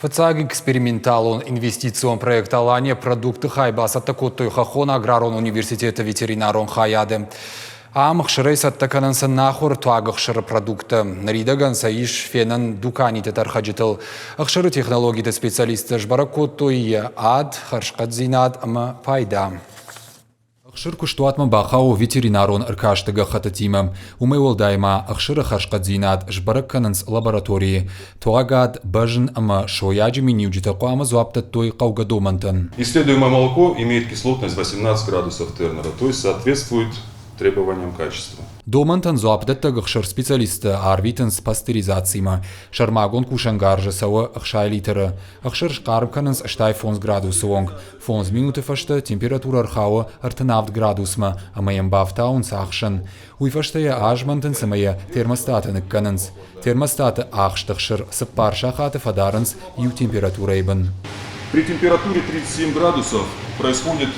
Фыццаг эксперименталон инвестицион проект «Алания» продукты хай бацӕттӕ кодтой Хӕххон аграрон университеты ветеринарон хайады. Ам ӕхсырӕй цӕттӕ кӕнынц ӕнахуыр туаг ӕхсыры продукттӕ. Ныридӕгӕн сӕ ис фенӕн дуканиты тӕрхӕджытыл. Ӕхсыры технологиты специалисттӕ сбӕрӕг кодтой йӕ ад, хӕрзхъӕддзинад ӕмӕ пайда. Ӕхсыр куыстуатмӕ бахауы ветеринарон ӕркасты гӕххӕттытимӕ. Уымӕй уӕлдай ма ӕхсыры хӕрзхъӕддзинад сбӕрӕг кӕнынц лабораторийы. Туагад, бӕзн ӕмӕ сойаджы миниуджытӕ хъуамӕ дзуапп дӕттой хъӕугӕ домӕнтӕн. Исследуемое молоко имеет кислотность 18 градусов Тернера, то есть соответствует требованиям качества. Домӕнтӕн дзуапдӕттӕг ӕхсыр специалисттӕ арвитынц пастеризацимӕ. Сӕрмагонд кусӕнгарзы цӕуы 60 литры. Ӕхсыр схъарм кӕнынц 65 градусы онг. Фондз минуты фӕстӕ температурӕ ӕрхауы 37 градусмӕ ӕмӕ йӕм бафтауынц ӕхсӕн. Уый фӕстӕ йӕ азмӕнтынц ӕмӕ йӕ термостаты ныккӕнынц. Термостаты ахст ӕхсыр цыппар сахаты фӕдарынц иу температурӕйы бын. При температуре 37 градусов происходит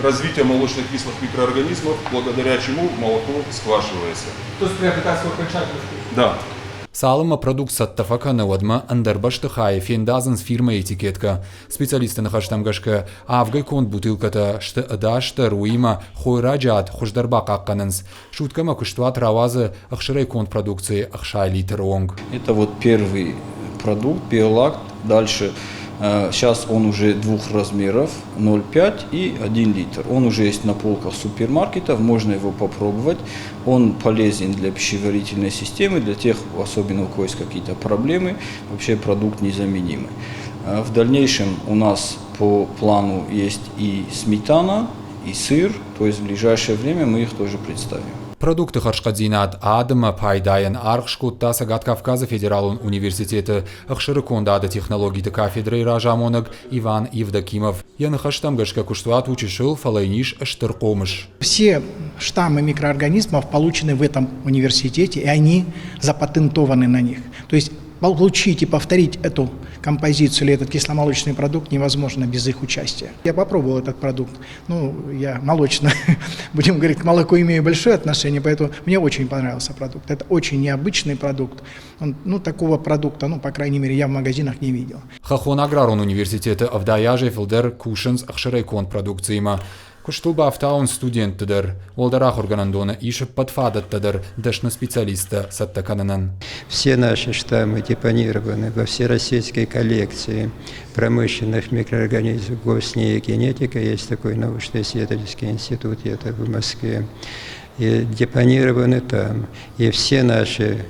развитие молочно-кислых микроорганизмов, благодаря чему молоко сквашивается. То есть приобретается окончательный вкус? Да. Цалынмӕ продукт цӕттӕ фӕкӕны, уӕдмӕ ӕндӕр бӕстыхайы фендадзынц фирмӕйы этикеткӕ. Специалистты ныхӕстӕм гӕсгӕ, авгӕй конд бутылкӕтӕ сты ӕдасдӕр, уыимӕ хойраджы ад хуыздӕр бахъахъхъӕнынц. Суткӕмӕ куыстуат рауадзы ӕхсырӕй конд продукцийы 60 литры онг. Это вот первый продукт, биолакт. Дальше сейчас он уже двух размеров, 0,5 и 1 литр. Он уже есть на полках супермаркетов, можно его попробовать. Он полезен для пищеварительной системы, для тех, особенно у кого есть какие-то проблемы. Вообще продукт незаменимый. В дальнейшем у нас по плану есть и сметана, и сыр, то есть в ближайшее время мы их тоже представим. Продукты хӕрзхъӕддзинад адӕмы пайдайӕн аргъ скодта Цӕгат Кавказы федералон университеты ӕхсыры кондады технологиты кафедрӕйы разамонӕг Иван Евдокимов. Йӕ ныхӕстӕм гӕсгӕ куыстуат у чысыл, фӕлӕ йын ис стыр хъомыс. Все штаммы микроорганизмов получены в этом университете, и они запатентованы на них. То есть получить и повторить эту композицию или этот кисломолочный продукт невозможно без их участия. Я попробовал этот продукт. Ну, я молочно, будем говорить, к молоку имею большое отношение, поэтому мне очень понравился продукт. Это очень необычный продукт. Он, ну, такого продукта, ну, по крайней мере, я в магазинах не видел. Хӕххон аграрон университеты 70 азӕй фылдӕр кусынц ӕхсырӕй конд продукциимӕ. Куыстыл бафтауынц студентты дӕр. Уӕлдӕр ахуыргӕнӕндоны ис ӕппӕт фадӕттӕ дӕр дӕсны специалисттӕ цӕттӕ кӕнынӕн. Все наши штаммы депонированы во всероссийской коллекции промышленных микроорганизмов Госнеогенетика. Есть такой научно-исследовательский институт, это в Москве. И депонированы там. И все наши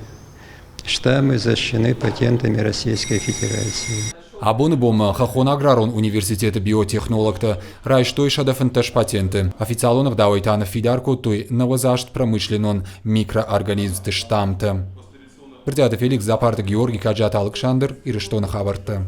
штаммы защищены патентами Российской Федерации. Абоны бонмӕ Хӕххон аграрон университеты биотехнологтӕ райстой 115 патенты. Официалон ӕгъдауӕй та ныффидар кодтой нӕуӕдз промышленнон микроорганизмты штаммтӕ. Брытъиаты Феликс, Дзапарты Георги, Каджаты Алыксандр, Ирыстоны хабӕрттӕ.